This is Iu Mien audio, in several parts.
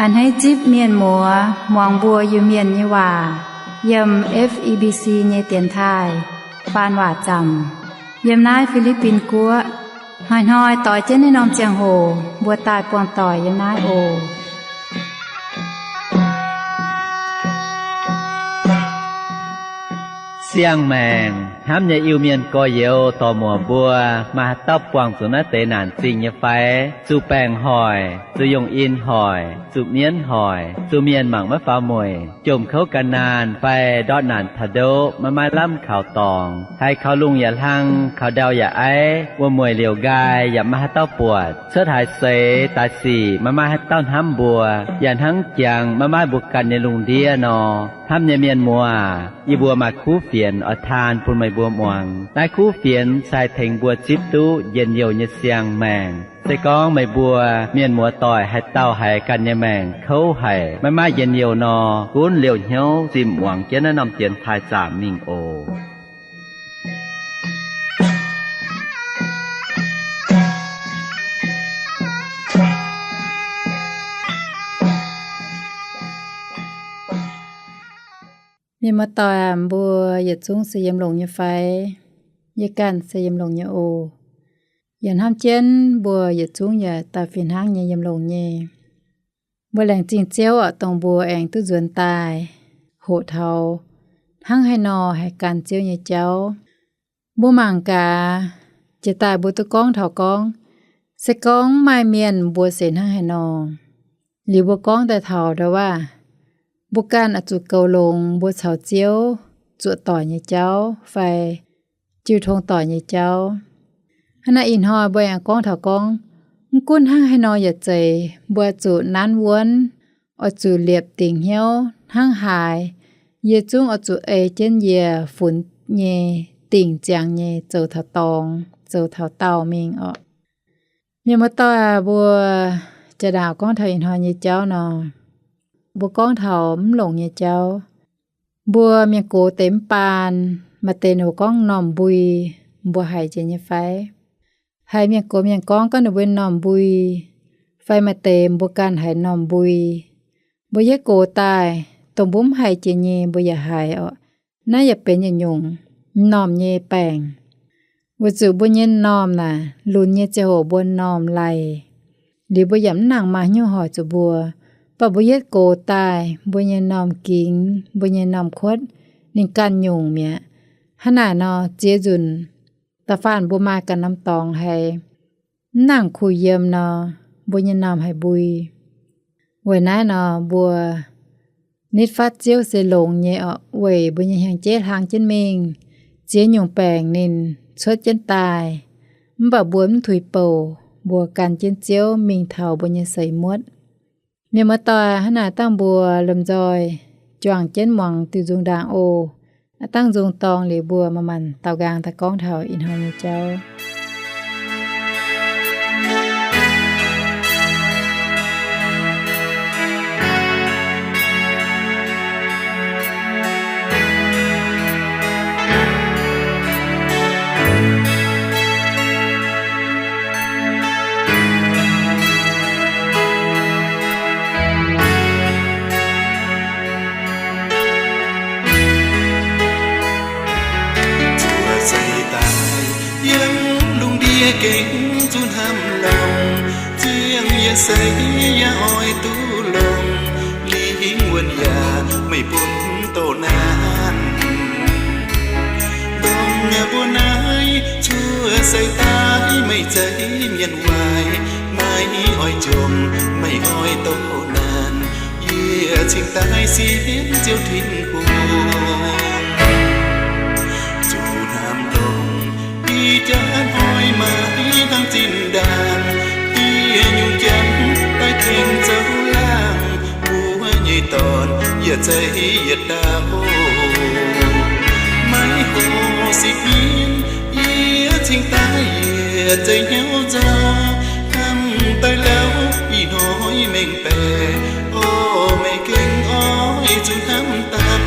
A'hneiv zipv mienh muoz muangx mbuo Iu-Mienh nyei waac yiem F E B C nyei dienx taaih faan waac zaamc yiem naaiv Fi^li^bin Guoqv. Hnoi-hnoi doix jienv naaiv norm ziangh hoc mbuo daaih buangh doic yiem naaiv oc. Siang-maengc hnamv nyei Iu-Mienh gorx-youz dorc-muoc mbuo, maaih haaix dauh buangh zuqc naaiv deix naanc zingh nyei fai? Zuqc baengc hoic, zuqc yungh in hoic, zuqc mienv hoic, zuqc mienh mangc maiv faaux mueic, jomc kouv gan naanh fai ndortv naanc taux ndoqv maiv maaih lamh kaux dorngx, haiz kaux lungh yaac hlang, kaux ndau yaac aiv, wuom-mueic liouc nqaai yaac maiv maaih haaix dauh buatc, cuotv haaix seix daaih sic maiv maaih haaix dauh hnamv mbuo, yaac hnangv jangx maiv maaih mbuo ganh nyei lungh ndiev nor, hnamv nyei mienh muoz, yie mbuo maaih kuv fienx oix taan bun meih mbuo muangx. Naaiv kuv fienx se haih tengx mbuo zipv duqv njien-youh nyei siang-maengc. Se gorngv meih mbuo mienh muoz doic haaix dauh haiz ganh nyei maengc kouv haic, maiv maaih njien-youh nor, gunv liouh hnyouv zinh muangx jienv naaiv norm dienx taaih zaamc mingh oc. Mienh muoz-doic aac, mbuo yietc zungv se yiem longx nyei fai? Yie ganh se yiem longx nyei oc. Yaac hnamv jienv mbuo yietc zungv yaac daaih fih hnangv nyei yiem longx nyei. Mbuo laengz zingh Ziouv oc, dongh mbuo aengx duqv nzuonx daaih hoqc taux hnangv haaix nor haih gan Ziouv nyei jauv. Mbuo mangc gaax, jiex daaih mbuo duqv gorngv taux gorngv, se gorngv maaih mienh mbuo se hnangv haaix nor, liuz mbuo gorngv daaih taux ndau waac, mbuo ganh oix zuqc goux longx mbuo caux Ziouv zuoqc doic nyei jauv fai jiu tong doic nyei jauv. Hnangv naaic ih hnoi mbuo aengx gorngv taux gorngv, mv gunv hnangv haaix nor yaac zeiz, mbuo zuqc nanv wuonv, oix zuqc liepc dingc hnyouv hnangv haaix, yie zungv oix zuqc ei jienv yie funx nyei dingc ziangx nyei zoux taux dorngx, zoux taux daauh mingh orqc. Mienh muoz-doic aac, mbuo jaa-ndaauc gorngv taux ih hnoi nyei jauv nor, mbuo gorngv taux mv longx nyei jauv. Mbuo mienh gox deix mv baan, maaih deix ninh mbuo gorngv m'normh mbui, mbuo haiz jiex nyei fai? Haiz mienh gox mienh gorngv gorngv ninh mbuo m'normh mbui, fai maaih deix mbuo ganh haiz m'normh mbui. Mbuo yietv gox daaih, dongh mbuo mv haiz jiex nyei mbuo yaac haiz orqc. Naaiv yaac benx yietc nyungc m'normh nyei baengc. Weic zuqc mbuo nyei m'normh naaic lunx nyei ziangh hoc mbuo m'normh laic, liuz mbuo yaac mv nangc maaih hnyouv hoic zuqc mbuo. Mv baac mbuo yietv gox daaih, mbuo nyei m'normh gingx, mbuo nyei m'normh kuotv, ninh ganh nyungc mi'aqv. Hnangv naaic nor, ziex nzunc da'faanh mbuo maaih ganh norm dorngx haiz mv nangc kuh yiem nor, mbuo nyei m'normh haiz mbui. Weic naaiv nor, mbuo nitv fatv Ziouv se longx nyei orqc, weic mbuo nyei hnyangx-jeiv hlang jienv mingh, ziex nyungc baengc ninh cuotv jienv daaih. Mv baac mbuo mv tuix bouc, mbuo gan jienv Ziouv mingh taux mbuo nyei seix muotv. Mienh muoz-doic, hnangv naaic dangh mbuo lomh nzoih juangc jienv muangx diuh nzung ndaangc oc. Aav dangh nzung dorngx liuz, mbuo manc-manc daaux nqaang daaih gorngv taux ih hnoi nyei jauv. Cuotv seix daaih yiem lungh ndiev gengh zuqc hnamv longx, ziangh yietc seix yaac oix duqv longx, lingh wuonh yaac meih bun doqc naanc. Dongh mbuo naaiv cuotv seix daaih meih zeiz mienh waaic, maiv oix jomc, maiv oix doqc naanc. Yie cingx daaih sienx Ziouv Tin-Hungh, zuqc hnamv longx, ih jaax hnoi maiv dangh zinh ndaangc, diex nyungc janx daaih tengx zoux laangh, mbuo nyei dorn yaac zeiz yietc dauh oc. Maiv hoc sipv mienv, yie cingx daaih yietc zeiz hnyouv nzorng, hnamv daaih lauh ih hnoi mengh baeqc, orv meih gengh oix zuqc hnamv dangh.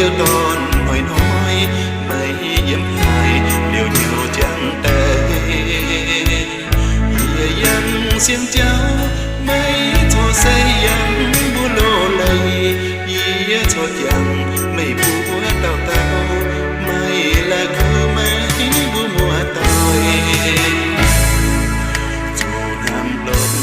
Dorn hnoi-hnoi maiv yiem haaix liuz nyouz jangx daaih. Yie yangh sienx jauv maiv corc se yangh mbuo loz-leiz. Yie corc jangx meih mbuo dauh dauh, maiv la'kuqv maiv mbuo muoz-doic. Zuqc hnamv longx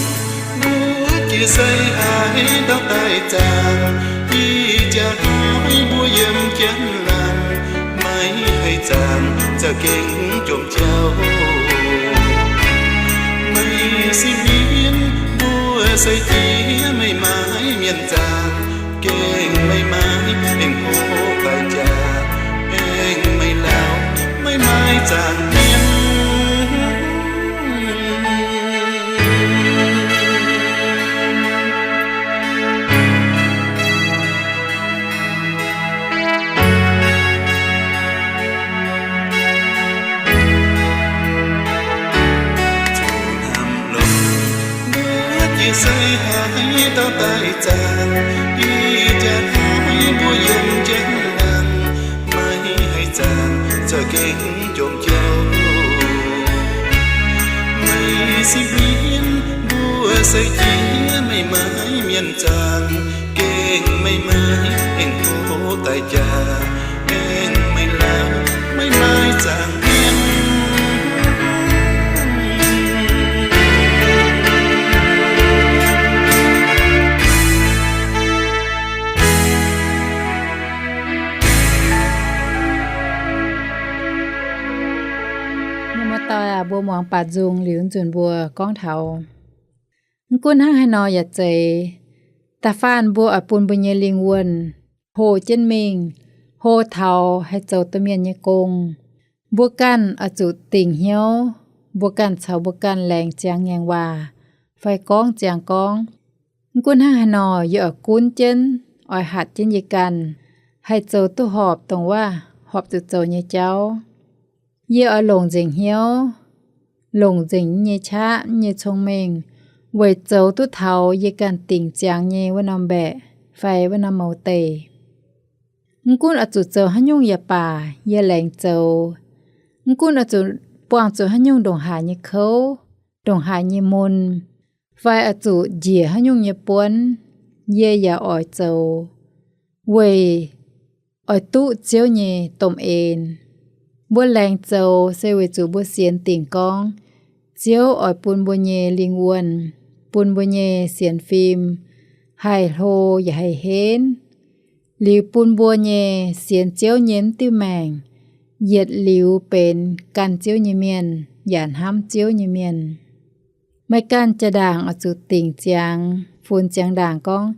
mbuo jiex sai haaix dauh daaih zaangc, ih jaax hnoi mbuo yiem jienv laangz, maiv haih zaangc za'gengh jomc jauv. Meih sipv mienv mbuo sai jiex meih maaiz mienh zaangc, gengh meih maaiz aengx hoqc daaih jaax, aengx meih laauh maiv maaih zaangc mienh. Zuqc hnamv longx mbuo jiex sai haaix dauh daaih zaangc, ih jaax hnoi mbuo yiem jienv laangz, maiv haih zaangc za'gengh jomc jauv. Meih sipv mienv mbuo sai jiex meih maaiz mienh zaangc, gengh meih maaiz aengx hoqc daaih jaax, aengx meih laauh maiv maaih zaangc mienh. Mienh muoz-doic aac, mbuo muangx baac nzung liuz nzunc mbuo gorngv taux, mv gunv hnangv haaix nor yaac zeiz, da'faanh mbuo oix bun mbuo nyei lingh wuonh hlo jienv mingh, hlo taux haih zoux domh mienh nyei gong, mbuo ganh oix zuqc dingc hnyouv, mbuo ganh caux mbuo ganh laengz ziangx ngaengc waac fai gorngv ziangx gorngv, mv gunv hnangv haaix nor yie oix gunv jienv, oix hatc jienv yie ganh, haih zoux duqv horpc dongh waac horpc zuqc zoux nyei jauv. Yie oix longc nzengc hnyouv, longc nzengc nyei qaqv nyei cong-mengh weic zoux duqv taux yie ganh dingc ziangx nyei wuov norm mbaeqc fai wuov norm mouz deic. Mv gunv oix zuqc zoux haaix nyungc yaac baac yie laengz zoux. Mv gunv oix zuqc buangh zuqc haaix nyungc ndongc haaix nyei kouv, ndongc haaix nyei mun, fai oix zuqc njiec haaix nyungc nyei buonv, yie yaac oix zoux, weic oix duqv Ziouv nyei domh en. Mbuo laengz zoux se weic zuqc mbuo sienx dingc gorngv Ziouv oix bun mbuo nyei lingh wuonh, bun mbuo nyei sienx fim haih hlo yaac haih henv, liuz bun mbuo nyei sienx Ziouv nyei mv diuh maengc yietc liuz benx gan Ziouv nyei mienh yaac hnamv Ziouv nyei mienh. Meih ganh jaa-ndaangc oix zuqc dingc ziangx, funx ziangx ndaangc gorngv,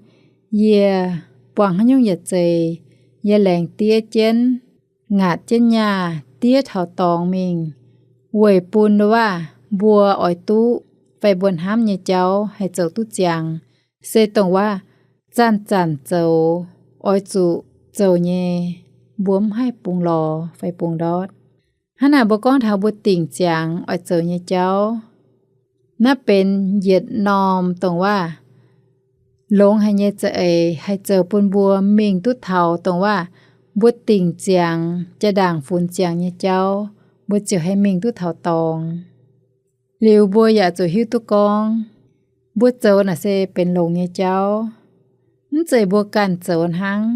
yie buangh haaix nyungc yaac zeiz, yie laengz diev jienv, ngaatc jienv nyaah diev taux dorngx mingh, weic bun waac mbuo oix duqv fai mbuo hnamv nyei jauv haih zoux duqv ziangx, se dongh waac zanc-zanc zoux, oix zuqc zoux nyei, mbuo mv haih bungx lorz fai bungx ndortv. Hnangv naaic mbuo gorngv taux mbuo dingc ziangx oix zoux nyei jauv, naaiv benx yietc norm dongh waac longx haic nyei za'eix haih zoux bun mbuo mingh duqv taux dongh waac mbuo dingc ziangx jaa-ndaangc funx ziangx nyei jauv, mbuo ziouc haih mingh duqv taux dorngx. Liuz mbuo yaac zuqc hiuv duqv gorngv, mbuo zoux naaic se benx longx nyei jauv. Mv zeiz mbuo ganh zoux hnangv.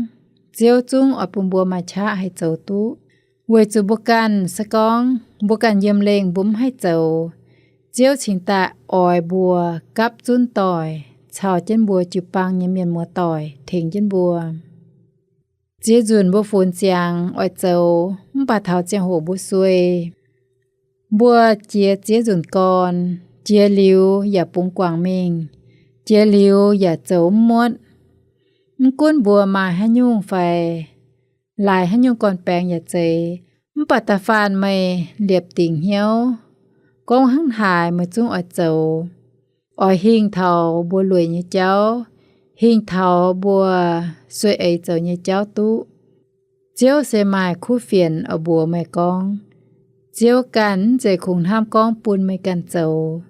Ziouv zungv oix bun mbuo maaih qaqv haih zoux duqv. Weic zuqc mbuo ganh se gorngv mbuo ganh yiem lengh mbuo mv haih zoux, Ziouv cingx daaih oix mbuo gapv zunv doic caux jienv mbuo jiu-baang nyei mienh muoz-doic tengx jienv mbuo. Ziex nzunc mbuo funx ziangx oix zoux mv baac taux ziangh hoc mbuo suei, mbuo jiez ziex nzunc gorn, jiez liuz yaac bungx guangc mingh, jiez liuz yaac zoux mv muotv. Mv gunv mbuo maaih haaix nyungc fai laaix haaix nyungc gorn-baengx yaac zeiz, mv baac da'faanh meih liepc dingc hnyouv, gorngv hnangv haaix meih zungv oix zoux, oix hingh taux mbuo lueic nyei jauv, hingh taux mbuo sueih eix zoux nyei jauv duqv. Ziouv se maaih kuv fienx oix mbuox meih gorngv, Ziouv ganh mv zeiz kungx hnamv gorngv bun meih ganh zoux,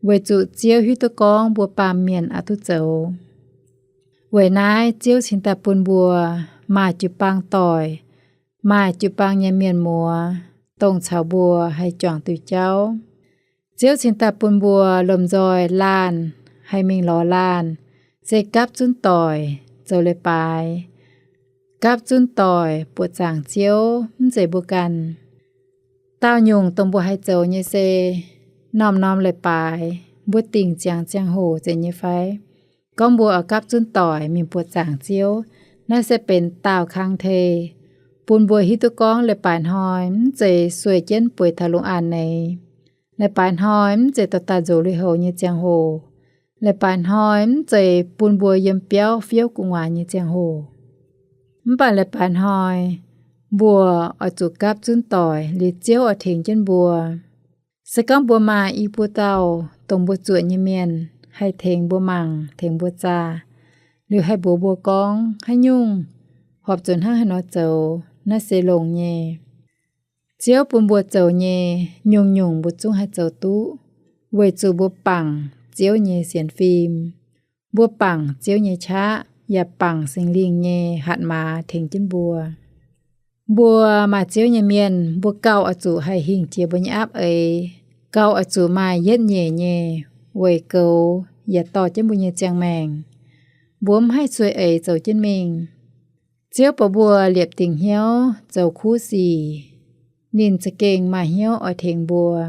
weic zuqc Ziouv hiuv duqv gorngv mbuo baamh mienh oix duqv zoux. Weic naaiv Ziouv cingx daaih bun mbuo maaih jiu-baang doic, maaih jiu-baang nyei mienh muoz, dongh caux mbuo haih juangc diuh jauv. Ziouv cingx daaih bun mbuo lomh nzoih laanh, haih mingh lorz laanh, se gapv zunv doic zoux leiz-baaix, gapv zunv doic buoqc zaangc Ziouv, mv zeiz mbuo ganh. Daauh nyungc dongh mbuo haih zoux nyei se, norm-norm leiz-baaix mbuo dingc ziangx ziangh hoc nzengc nyei fai? Gorngv mbuo oix gapv zunv doic mingh buoqc zaangc Ziouv, naaiv se benx daauh kang tei, bun mbuo hiuv duqv gorngv leiz-baaix hnoi mv zeiz sueih jienv bueix taux lungh aanx neix. Leiz-baaix hnoi mv zeiz dorh daaih nzox lui-houx nyei ziangh hoc. Leiz-baaix hnoi mv zeiz bun mbuo yiem biauv fiouv gu'nguaaz nyei ziangh hoc. Mv baac leiz-baaix hnoi mbuo oix zuqc gapv zunv doic liuz Ziouv oix tengx jienv mbuo. Se gorngv mbuo maaih i buo dauh dongh mbuo zuoqc nyei mienh haih tengx mbuo mangc, tengx mbuo zaah, liuz haih mbuox mbuo gorngv haaix nyungc horpc zuqc hnangv haaix nor zoux, naaiv se longx nyei. Ziouv bun mbuo zoux nyei, nyungc-nyungc mbuo zungv haih zoux duqv, weic zuqc mbuo bangc Ziouv nyei sienx fim, mbuo bangc Ziouv nyei qaqv, yaac bangc Singx Lingh nyei hatc maaz tengx jienv mbuo. Mbuo maaih Ziouv nyei mienh, mbuo gauh oix zuqc haih hingh jiex mbuo nyei aapv eix, gauh oix zuqc maaih yietv nyeic nyei weic goux yaac dorh jienv mbuo nyei ziangh maengc. Mbuo mv haih sueih eix zoux jienv mingh. Ziouv bun mbuo liepc dingc hnyouv zoux kuv sic, ninh za'gengh maaih hnyouv oix tengx mbuo.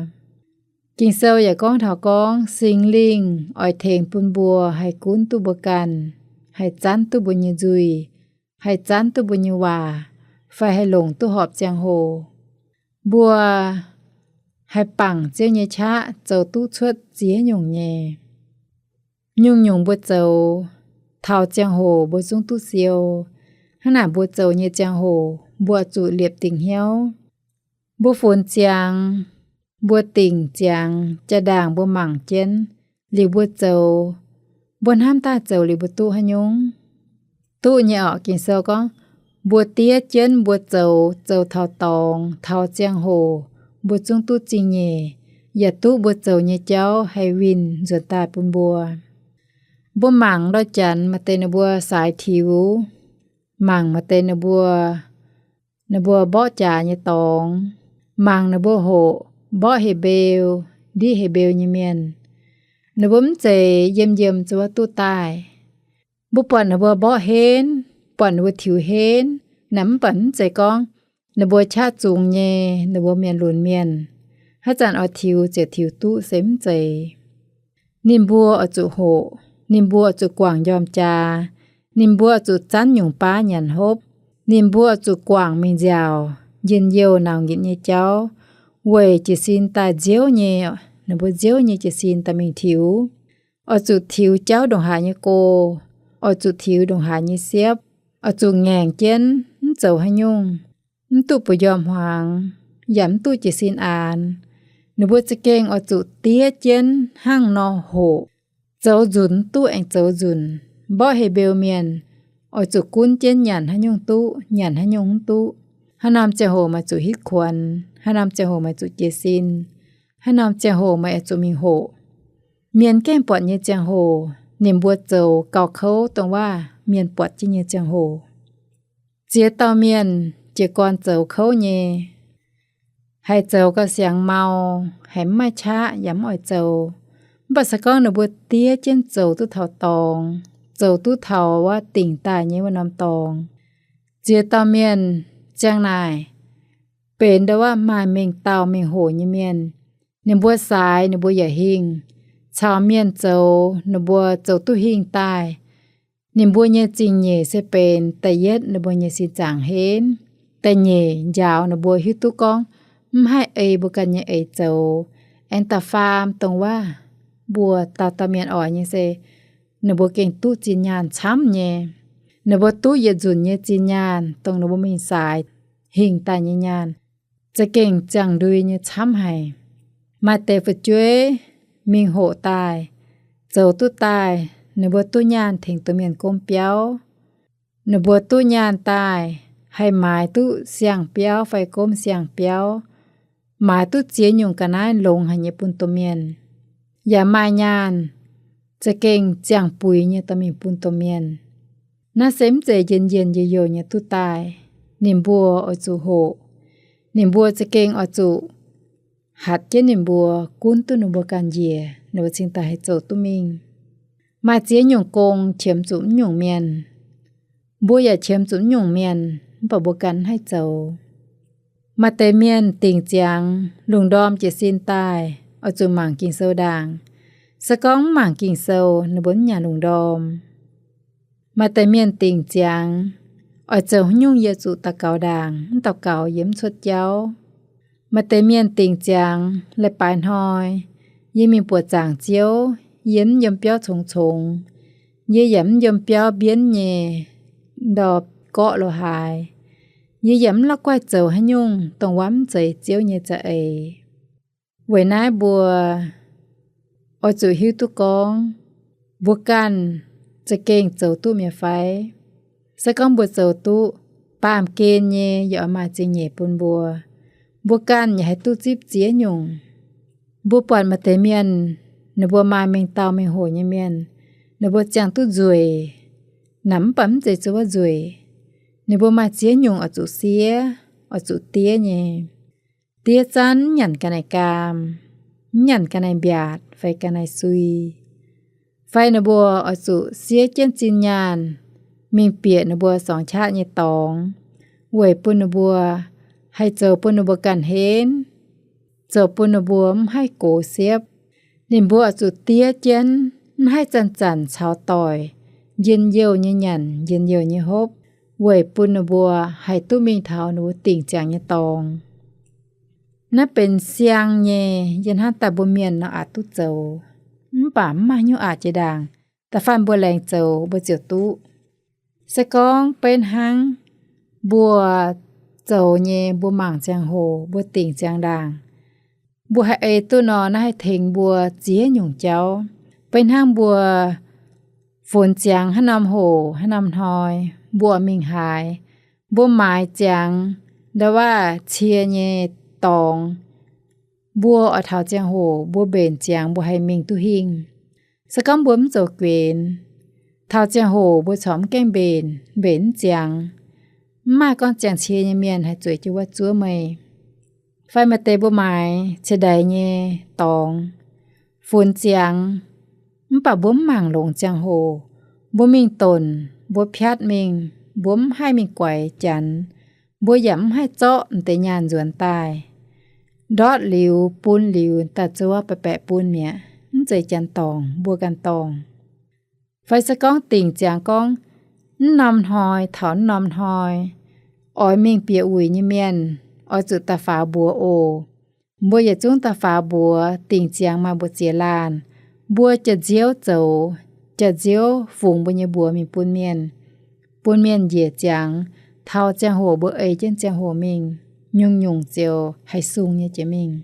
Ging-Sou yaac gorngv taux gorngv Singx Lingh oix tengx bun mbuo haih gunv duqv mbuo ganh, haih zanv duqv mbuo nyei nzuih, haih zanv duqv mbuo nyei waac, fai haih longc duqv horpc ziangh hoc. Mbuo haih bangc Ziouv nyei qaqv zoux duqv cuotv ziex nyungc nyei. Nyungc-nyungc mbuo zoux, taux ziangh hoc mbuo zungv duqv siou. Hnangv naaic mbuo zoux nyei ziangh hoc mbuo zuqc liepc dingc hnyouv. Mbuo funx ziangx, mbuo dingc ziangx, jaa-ndaangc mbuo mangc jienv, liuz mbuo zoux, mbuo hnamv daaih zoux liuz mbuo duqv haaix nyungc? Duqv nyei orqc. Ging-Sou gorngv, mbuo diev jienv mbuo zoux, zoux taux dorngx, taux ziangh hoc, mbuo zungv duqv zingh nyeic, yaac duqv mbuo zoux nyei jauv haih winh nzuonx daaih bun mbuo. Mbuo mangc ndau-janx maaih deix ninh mbuo saaix tiux, mangc maaih deix ninh mbuo, ninh mbuo mborqv jaax nyei dorngx, mangc ninh mbuo hoqc mborqv heh mbeu, ndiqv heh mbeu nyei mienh. Ninh mbuo mv zeiz yiem yiem zuov duqv daaih. Mbuo buatc ninh mbuo mborqv henv, buatc ninh mbuo tiux henv, naaic mv baac mv zeiz gorngv ninh mbuo qaqv zungx nyei, ninh mbuo mienh lunx mienh, haaix zanc oix tiux ziouc tiux duqv se mv zeiz. Ninh mbuo oix zuqc hoqc, ninh mbuo oix zuqc guangc njormh jaax, ninh mbuo oix zuqc zanv nyungc baav nyanc hopv, ninh mbuo oix zuqc guangc mingh nziaauc njien-youh nauc nyitc nyei jauv, weic jiez sin daaih nziouv nyei, ninh mbuo nziouv nyei jiez sin daaih mingh tiux. Oix zuqc tiux jauv ndongc haaix nyei go, oix zuqc tiux ndongc haaix nyei siepv, oix zuqc ngaengc jienv mv zoux haaix nyungc, mv duqv mbu'ndongx hmuangx, yaac mv duqv jiez sin aanx. Ninh mbuo za'gengh oix zuqc diev jienv hnangv nor hoqc, zoux nzunc mv duqv aengx zoux nzunc. Mborqv heh mbeu mienh oix zuqc gunv jienv nyanc haaix nyungc duqv, nyanc haaix nyungc mv duqv. Haaix norm ziangh hoc meih zuqc hitv kuonx, haaix norm ziangh hoc meih zuqc jiez sin, haaix norm ziangh hoc meih oix zuqc mingh hoqc. Mienh gengh buatc nyei ziangh hoc, ninh mbuo zoux gauh kouv dongh waac mienh buatc jienv nyei ziangh hoc. Ziex dauh mienh jiez gorn zoux kouv nyei, haih zoux gauh siangx mau, haih mv maaih qaqv yaac mv oix zoux. Mv baac se gorngv ninh mbuo diev jienv zoux duqv taux dorngx, zoux duqv taux wuov dingc daaih nyei wuov norm dorngx, ziex dauh mienh ziang naaic, benx ndau wuov maaih mengh dauh mengh hoc nyei mienh. Ninh mbuo saaix ninh mbuo yaac hingh, caux mienh zoux ninh mbuo zoux duqv hingh daaih. Ninh mbuo nyei zingh nyeic se benx da'yietv ninh mbuo nyei sin zaangc henv, da'nyeic njaaux ninh mbuo hiuv duqv gorngv mv haih ei mbuo ganh nyei eix zoux. Aengx da'faam dongh waac mbuo dauh dauh mienh oix nyei se ninh mbuo gengh duqv zinh nyaanh camv nyei. Ninh mbuo duqv yietc nzunc nyei zinh nyaanh dongh ninh mbuo mingh saaix hingh daaih nyei nyaanh, za'gengh ziangh ndui nyei camv haic. Maaih deix fu'jueiv mingh hoqc daaih, zoux duqv daaih, ninh mbuo duqv nyaanh tengx domh mienh gomv biauv. Ninh mbuo duqv nyaanh daaih, haih maaiz duqv siang-biauv fai gomv siang-biauv, maaiz duqv ziex nyungc ga'naaiv longx haic nyei bun domh mienh. Yaac maaih nyaanh za'gengh ziangh buix nyei dorh mingh bun domh mienh. Naaiv se mv zeiz njien-njien youh-youh nyei duqv daaih. Ninh mbuo oix zuqc hoqc. Ninh mbuo za'gengh oix zuqc hatc jienv ninh mbuo, gunv duqv ninh mbuo ganh njiec, ninh mbuo cingx daaih haih zoux duqv mingh. Maaih ziex nyungc gong qiemx zuqc mv nyungc mienh. Mbuo yaac qiemx zuqc mv nyungc mienh, mv baac mbuo ganh mv haih zoux. Maaih deix mienh dingc ziangx lungh ndorm jiez sin daaih, oix zuqc mangc Ging-Sou ndaangc. Se gorngv mv mangc Ging-Sou, ninh mbuo mv nyanc lungh ndorm. Maaih deix mienh dingc ziangx, oix zoux haaix nyungc yie zuqc daux gaux ndaangc, mv daux gaux yie mv cuotv jauv. Maaih deix mienh dingc ziangx, leiz-baaix hnoi yie mingh buoqc zaangc Ziouv, yie mv yiem biauv congx congx, yie yaac mv yiem biauv mbienv nyei ndor-gorqv lo haaix. Yie yaac mv la'guaih zoux haaix nyungc dongh wuov mv zeiz Ziouv nyei za'eix. Weic naaiv mbuo oix zuqc hiuv duqv gorngv, mbuo ganh za'gengh zoux duqv mi'aqv fai? Se gorngv mbuo zoux duqv, baamh gen nyei yaac oix maaih zingh nyeic bun mbuo. Mbuo ganh yaac haih duqv zipv ziex nyungc. Mbuo buatc maaih deix mienh, ninh mbuo maaih mengh dauh mengh hoc nyei mienh, ninh mbuo ziangh duqv nzueic, naaic mv baac mv zeiz zuov nzueic. Ninh mbuo maaih ziex nyungc oix zuqc siev, oix zuqc diev nyei. Diev zanv mv nyanc ga'naaiv gaam, mv nyanc ga'naaiv mbiaatc fai ga'naaiv sui. Fai ninh mbuo oix zuqc siev jienv zinh nyaanh mingh bieqc ninh mbuo sorngx qaqv nyei dorngx, weic bun ninh mbuo haih zoux bun ninh mbuo ganh henv, zoux bun ninh mbuo mv haih gox siepv. Ninh mbuo oix zuqc diev jienv, mv haih zanc-zanc caux doic njien-youh nyei nyanc, njien-youh nyei hopv, weic bun ninh mbuo haih duqv mingh taux ninh mbuo dingc ziangx nyei dorngx. Naaiv benx siang nyei, yie hnamv daaih mbuo mienh nor aqc duqv zoux, mv baac mv maaih haaix nyungc aqc jiex ndaangc. Da'faanh mbuo laengz zoux mbuo ziouc duqv. Se gorngv beiv hnangv mbuo zoux nyei, mbuo mangc ziangh hoc, mbuo dingc ziangx ndaangc, mbuo haih ei duqv nor, naaiv haih tengx mbuo ziex nyungc jauv. Beiv hnangv mbuo funx ziangx haaix norm hoc, haaix norm hnoi, mbuo mingh haaix, mbuo maaiz ziangx ndau wuov cie nyei dorngx, mbuo oix taux ziangh hoc mbuo mbenc ziangx mbuo haih mingh duqv hingh. Se gorngv mbuo mv zoux guenx, taux ziangh hoc mbuo corc mv gaengh mbenc, mbenc mv ziangx, mv maaih gorngv ziangh cie nyei mienh haih zueiz jienv wuov zuov meih. Fai maaih deix mbuo maaiz cie ndaix nyei dorngx, funx ziangx, mv baac mbuo mv mangc longx ziangh hoc, mbuo mingh donc, mbuo piatv mingh, mbuo mv haih mingh guaix Janx, mbuo yaac mv haih zorqv m'deix nyaanh nzuonx daaih. Ndortv liuz, bun liuz, daaih zuov baeqc baeqc bun mi'aqv, mv zeiz Janx dorngc, mbuo ganh dorngc. Fai se gorngv dingc ziangx gorngv, mv norm hnoi taux mv norm hnoi, oix mingh bieqc wuic nyei mienh, oix zuqc da'faaux mbuox oc. Mbuo yietc zungv da'faaux mbuox, dingc ziangx maaih mbu'ziex laanh, mbuo jaax-nziouv zoux, jaax-nziouv fungx mbuo nyei mbuox mingh bun mienh, bun mienh njiec ziangx, taux ziangh hoc mbuo ei jienv ziangh hoc mingh, nyungc-nyungc ziouc haih sung nyei jiex mingh.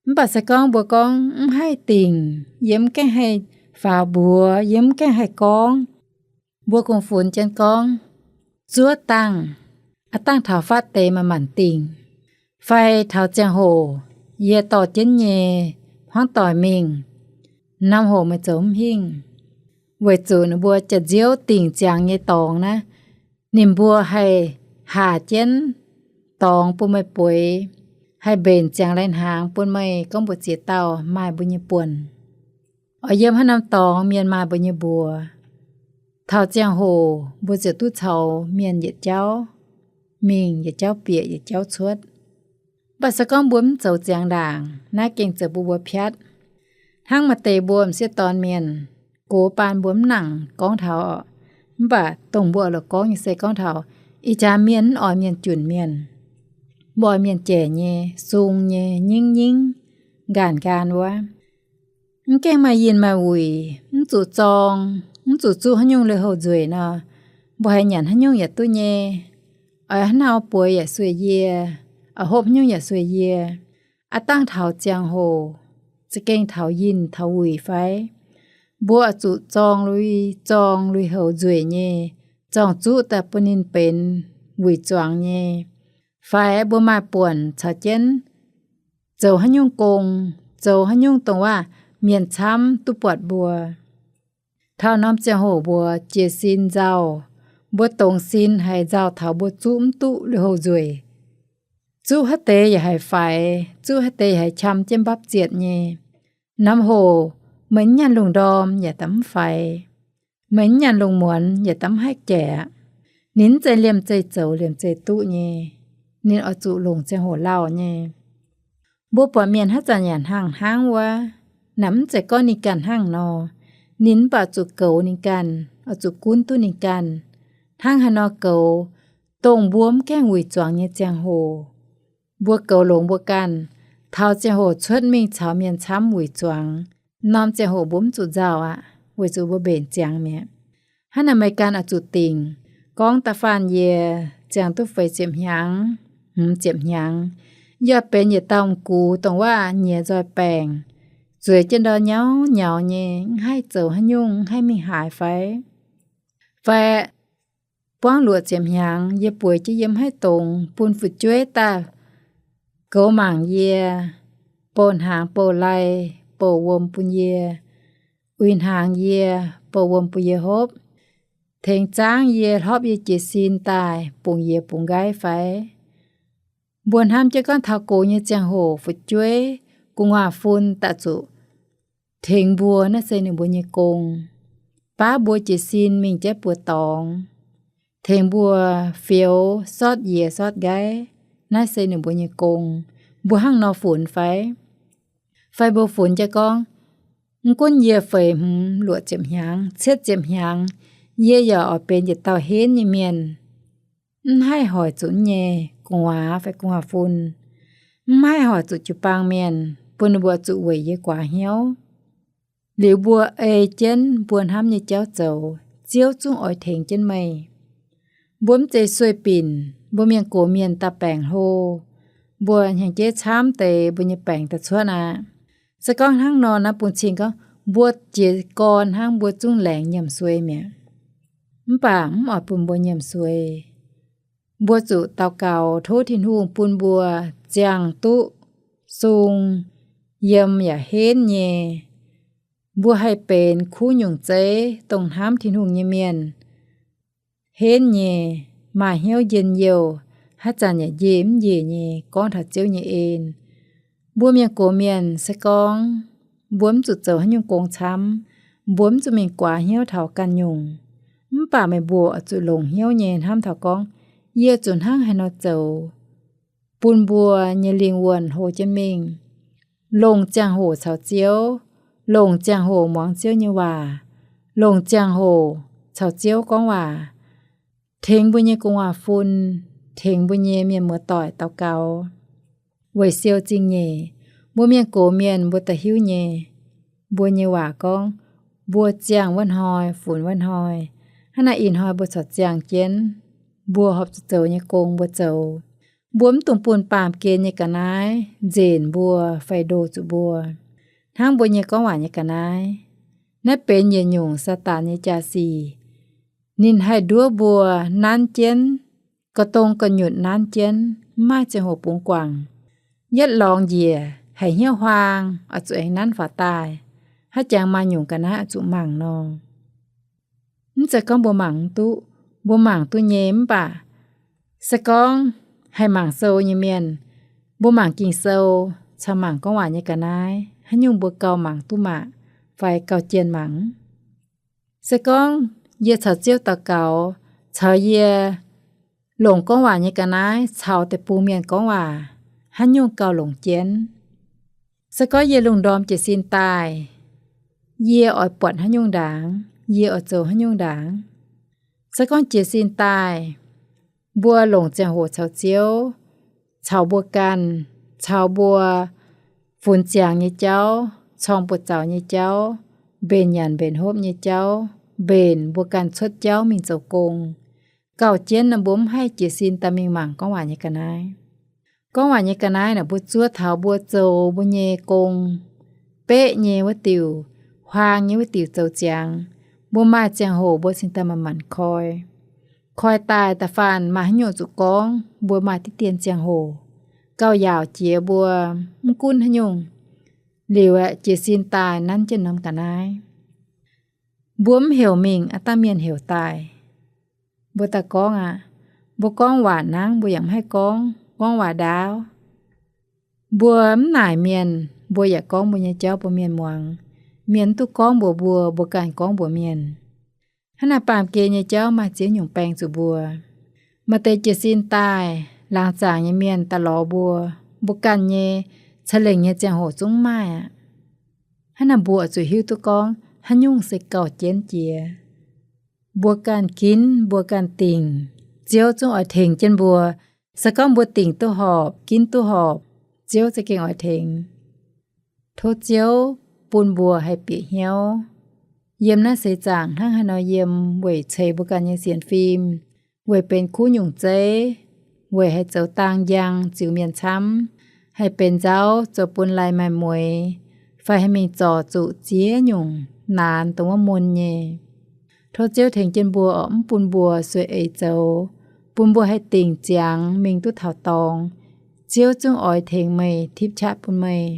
Mv baac se gorngv mbuo gorngv mv haih dingc, yie mv gaengh haih faaux mbuox, yie mv gaengh haih gorngv, mbuo kungx funx jienv gorngv, zuov dangh, aav dangh taux fatv deix maaih maanc dingc, fai taux ziangh hoc yie dorh jienv nyei hmuangv doic mingh, norm hoc meih zoux mv hingh. Weic zuqc ninh mbuo jaax-nziouv dingc ziangx nyei dorngx naaiv, ninh mbuo haih haac jienv dorngx bun meih bueix, haih mbenc ziangx lai-hnaangx bun meih gorngv mbu'ziex dauh maaih mbuo nyei buonc. Oix yiem haaix norm dorngx mienh maaih mbuo nyei mbuox. Taux ziangh hoc mbuo ziouc duqv caux mienh yietc jauv mingh, yietc jauv bieqc, yietc jauv cuotv. Mv baac se gorngv mbuo mv zoux ziangx ndaangc, naaiv gengh zoux bun mbuo piatv. Hnangv maaih deix mbuo m'sieqv dorn mienh, gox baan mbuo mv nangc gorngv taux, mv baac dongh mbuo oix lorz gorngv nyei se gorngv taux ih jaax mienh mv oix mienh junc mienh. Mbuo oix mienh jaic nyei, sung nyei, nyingv nyingv, nqaanh nqaanh wuov. Mv gaengh maaih yinh maaih wuic, mv zuqc zorng, mv zuqc zuqv haaix nyungc lui-houx nzueic nor, mbuo haiz nyanc haaix nyungc yaac duqv nyei. Oix haaix nor bueix yaac sueih yie, oix hopv haaix nyungc yaac sueih yie. Aav dangh taux ziangh hoc, za'gengh taux yinh taux wuic fai? Mbuo oix zuqc zorng lui, zorng lui-houx nzueic nyei, zorng zuqv daaih bun ninh benx wuic zuangx nyei. Fai mbuo maaih buonc caux jienv zoux haaix nyungc gong, zoux haaix nyungc dongh waac mienh camv duqv buatc mbuo. Taux norm ziangh hoc mbuo jiez sin nzauh, mbuo dongz sin haiz nzauh taux mbuo zuqv mv duqv lui-houx nzueic. Zuqv haaix deix yaac haiz faix, zuqv haaix deix yaac haiz qam jienv mbapv zietc nyei. Norm hoc meih mv nyanc lungh ndorm yaac da'mv faix, meih mv nyanc lungh muonz yaac da'mv haih jaic aqv. Ninh mv zeiz liemh zeih zoux liemh zeih duqv nyei. Ninh oix zuqc longc ziangh hoc lauh nyei. Mbuo buatc mienh haaix zanc yaac hnangv hnangv wuov, naaic mv zeiz gorngv ninh ganh hnangv nor. Ninh mv baac zuqc goux ninh ganh, oix zuqc gunv duqv ninh ganh. Hnangv haaix nor goux? Dongh mbuo mv gaengh wuic zuangx nyei ziangh hoc, mbuo goux longx mbuo ganh. Taux ziangh hoc cuotv mingh caux mienh camv wuic zuangx, norm ziangh hoc mbuo mv zuqc nzauh aqv, weic zuqc mbuo mbenc ziangx mi'aqv. Hnangv naaic meih ganh oix zuqc dingc. Gorngv da'faanh yie ziangh duqv feix ziepc hnyangx, hmz ziepc hnyangx, yie benx yietc dauh m'gux dongh waac nyiex nzoih baengc, zueiz jienv ndau nyauv nyauv nyei, mv haih zoux haaix nyungc, mv haih mingh haaix fai? Fai buangv luoqc ziepc hnyangx yie bueix jienv yiem haaix dongz bun fu'jueiv daaih goux mangc yie, bouh hnaangx bouh lai, bouh wuom bun yie, uix hnaangx yie, bouh wuom bun yie hopv, tengx zaangv yie, hlopv yie jiez sin daaih bungx yie bungx nqaiv fai? Mbuo hnamv jienv gorngv taux gox nyei ziangh hoc fu'jueiv gu'nguaaz-fun daaih zuqc tengx mbuo, naaiv se ninh mbuo nyei gong. Baav mbuo jiez sin mingh jaiv buoz dorngx, tengx mbuo fioux sortv yiez sortv nqaiv, naaiv se ninh mbuo nyei gong. Mbuo hnangv nor funx fai? Fai mbuo funx jienv gorngv, mv gunv yie feix hmz luoqc ziepc hnyangx, cietv ziepc hnyangx, yie yaac oix benx yietc dauh henv nyei mienh, mv haih hoic zuqc nyei gu'nguaaz fai gu'nguaaz-fun, mv haih hoic zuqc jiu-baang mienh, bun ninh mbuo zuqc weic yie guaax hnyouv. Liuz mbuo ei jienv mbuo hnamv nyei jauv zoux, Ziouv zungv oix tengx jienv meih. Mbuo mv zeiz sueih binc, mbuo mienh gox mienh daaih baengc hlo, mbuo hnyangx-jeiv camv deix mbuo nyei baengc daaih cuotv aqv. Se gorngv hnangv nor naaiv bun cing gorngv mbuo jiez gorn hnangv mbuo zungv laengz nyiemc suei mi'aqv. Mv baac mv oix bun mbuo nyiemc suei. Mbuo zuqc daux gaux tov Tin-Hungh bun mbuo ziangh duqv sung, yiem yaac henv nyei. Mbuo haih benx kuv nyungc zeiv dongh hnamv Tin-Hungh nyei mienh, henv nyei, maaih hnyouv njien-youh, haaix zanc yaac njiec mv njiec nyei gorngv taux Ziouv nyei en. Mbuo mienh gox mienh se gorngv mbuo mv zuqc zoux haaix nyungc gong camv, mbuo mv zuqc mingh guaax hnyouv taux ganh nyungc. Mv baac meih mbuo oix zuqc longc hnyouv nyei hnamv taux gorngv, yie zuqc hnangv haaix nor zoux bun mbuo nyei lingh wuonh hlo jienv mingh, longc ziangh hoc caux Ziouv, longc ziangh hoc muangx Ziouv nyei waac, longc ziangh hoc caux Ziouv gorngv waac, tengx mbuo nyei gu'nguaaz-fun, tengx mbuo nyei mienh muoz-doic daux gaux. Weic siou zingh nyeic, mbuo mienh gox mienh mbuo da'hiuv nyei, mbuo nyei waac gorngv, mbuo ziangh wuov hnoi funx wuov hnoi. Hnangv naaiv ih hnoi mbuo corc ziangh jienv, mbuo horpc zuqc zoux nyei gong mbuo zoux. Mbuo mv dungx bun baamh gen nyei ga'naaiv nzenc mbuo fai ndo zuqc mbuo. Hnangv mbuo nyei gorngv waac nyei ga'naaiv, naaiv benx yietc nyungc Saadaan nyei jaa-sic. Ninh haih nduov mbuo nanv jienv, ga'dong ga'nyutc nanv jienv, mv maaih ziangh hoc bungx guangc. Yietv lorngx njiec haiz hnyouv huaang oix zuqc aengx nanv faaux daaih, haaix jangx maaih nyungc ga'naaiv oix zuqc mangc nor. Mv zeiz gorngv mbuo mangc mv duqv, mbuo mangc duqv nyei mv baac se gorngv haih mangc sou nyei mienh, mbuo mangc Ging-Sou caux mangc gorngv waac nyei ga'naaiv, haaix nyungc mbuo gauh mangc duqv mangc fai gauh jienh mangc? Se gorngv yie caux Ziouv daux gaux, caux yie longc gorngv waac nyei ga'naaiv caux deic-bung mienh gorngv waac, haaix nyungc gauh longc jienv? Se gorngv yie lungh ndorm jiez sin daaih, yie oix buatc haaix nyungc ndaangc? Yie oix zoux haaix nyungc ndaangc? Se gorngv jiez sin daaih, mbuo longc ziangh hoc caux Ziouv, caux mbuo ganh, caux mbuo funx ziangx nyei jauv, corng buoz-zaux nyei jauv, mbenc nyanc mbenc hopv nyei jauv, mbenc mbuo ganh cuotv jauv mingh zoux gong, gauh jienv nor mbuo mv haih jiez sin daaih mingh mangc gorngv waac nyei ga'naaiv. Gorngv waac nyei ga'naaiv naaic mbuo zuov taux mbuo zoux mbuo nyei gong, beqv nyei wuov diuc, huaang nyei wuov diuc zoux ziangx, mbuo maaih ziangh hoc mbuo cingx daaih manc-manc koi. Koi daaih da'faanh maaih haaix nyungc zuqc gorngv, mbuo maaih diqv dien ziangh hoc gauh yaauc jiex mbuo mv gunv haaix nyungc. Liuz aeqv, jiez sin daaih nanv jienv norm ga'naaiv. Mbuo mv heuc mingh, aav dangh mienh heuc daaih. Mbuo daaih gorngv aqv. Mbuo gorngv waac nangv, mbuo yaac mv haih gorngv, gorngv waac ndaauv. Mbuo mv naaic mienh, mbuo yaac gorngv mbuo nyei jauv bun mienh muangx. Mienh mv duqv gorngv mbuox mbuo, mbuo ganh gorngv mbuox mienh. Hnangv naaic baamh gen nyei jauv maaih ziex nyungc baeng zuqc mbuo. Maaih deix jiez sin daaih, laangz zaangc nyei mienh daaih lorz mbuo, mbuo ganh nyei ca'lengc nyei ziangh hoc zungv mv maaih aqv. Hnangv naaic mbuo zuqc hiuv duqv gorngv haaix nyungc se gauh jienv jiex. Mbuo ganh ginv, mbuo ganh dingc, Ziouv zungv oix tengx jienv mbuo. Se gorngv mbuo dingc duqv horpc, ginv duqv horpc, Ziouv za'gengh oix tengx. Tov Ziouv bun mbuo haih bieqc hnyouv yiem naaiv seix zaangc hnangv haaix nor yiem weic ceix mbuo ganh nyei sienx fim, weic benx kuv nyungc zeiv, weic haih zoux dang njang ziux mienh camv, haih benx nzauv zoux bun laih maaih mueix, fai haih mingh zorc zuqc ziex nyungc naanx dongh wuov mun nyei. Tov Ziouv tengx jienv mbuo oc, mv bun mbuo sueih eix zoux, bun mbuo haih dingc ziangx mingh duqv taux dorngx. Ziouv zungv oix tengx meih, tipv qaqv bun meih.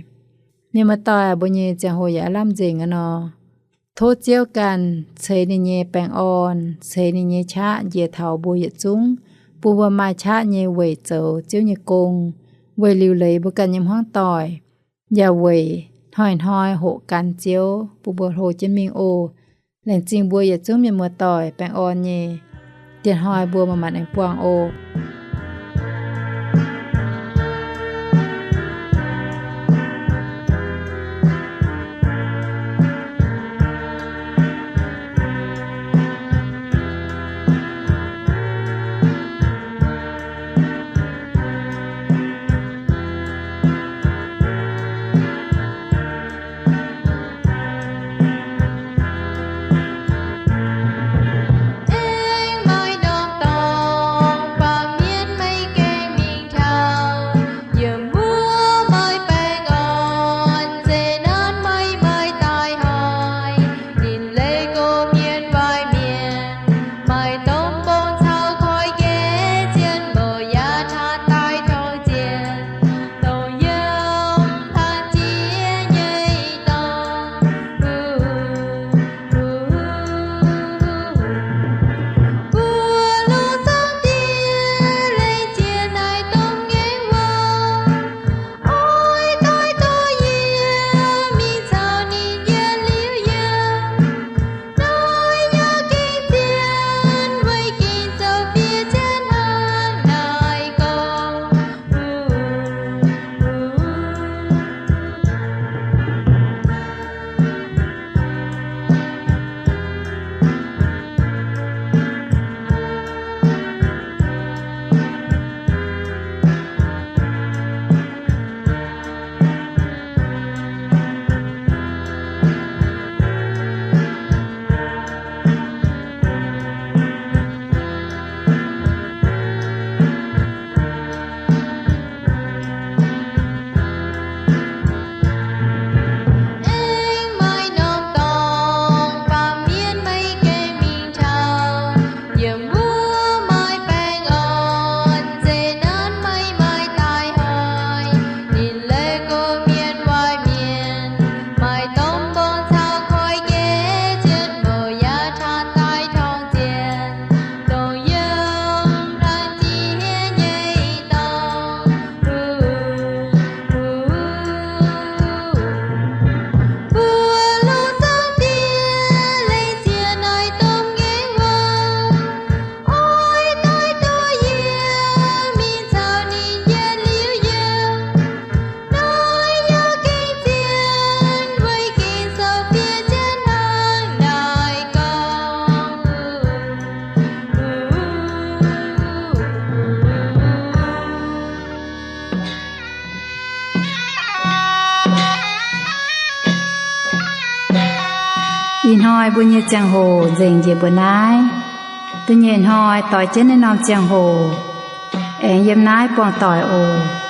Mienh muoz-doic, mbuo nyei ziangh hoc yaac lamh nzengc aqv nor. Tov Ziouv ganh ceix ninh nyei baengh orn, ceix ninh nyei qaqv njiec taux mbuo yietc zungv, bun mbuo maaih qaqv nyei weic zoux Ziouv nyei gong, weic liuc leiz mbuo ganh nyei hmuangv doic, yaac weic hnoi-hnoi hoqc gan Ziouv bun mbuo hlo jienv mingh oc. Laengz zingh mbuo yietc zungv mienh muoz-doic baengh orn nyei. Diex hnoi mbuo manc-manc aengx buangh oc. Aengx maaih norm dorngx baamh mienh maiv gaengh mingh taux, yiem wuov maaih baengh orn, zeqc nanv maiv maaih daaih hoic. Ninh leiz gox mienh waaic mienh, maaih domh bung caux koiv jeiv zien, mouc yaac taaih daaih tong zien, dongh yiem hlang jiex nyei dorngx. Mbuo lungh zaangc Diex, lengc jiex naaiv domh ngaengc waac, oix doix dorh yie mingh caux ninh yietc liuz yiem. Naaiv yaac gengh zien, weic gengh zoux fiev jienv hnangv naaiv gorngv. Aengx maaih norm dorngx baamh mienh maiv gaengh mingh taux, yiem wuov maaih baengh orn, zeqc nanv maiv maaih daaih hoic. Ninh leiz gox mienh waaic mienh, maaih domh bung caux koiv jeiv zien, mouc yaac taaih daaih tong zien, dongh yiem hlang jiex nyei dorngx. Mbuo lungh zaangc Diex, lengc jiex naaiv domh ngaengc waac, oix doix dorh yie mingh caux ninh yietc liuz yiem. Naaiv yaac gengh zien, weic gengh zoux fiev jienv hnangv naaiv gorngv. Ih hnoi mbuo nyei ziangh hoc nzengc njiec mbuo naaiv. Da'nyeic hnoi doix jienv naaiv norm ziangh hoc aengx yiem naaiv buangh doic oc.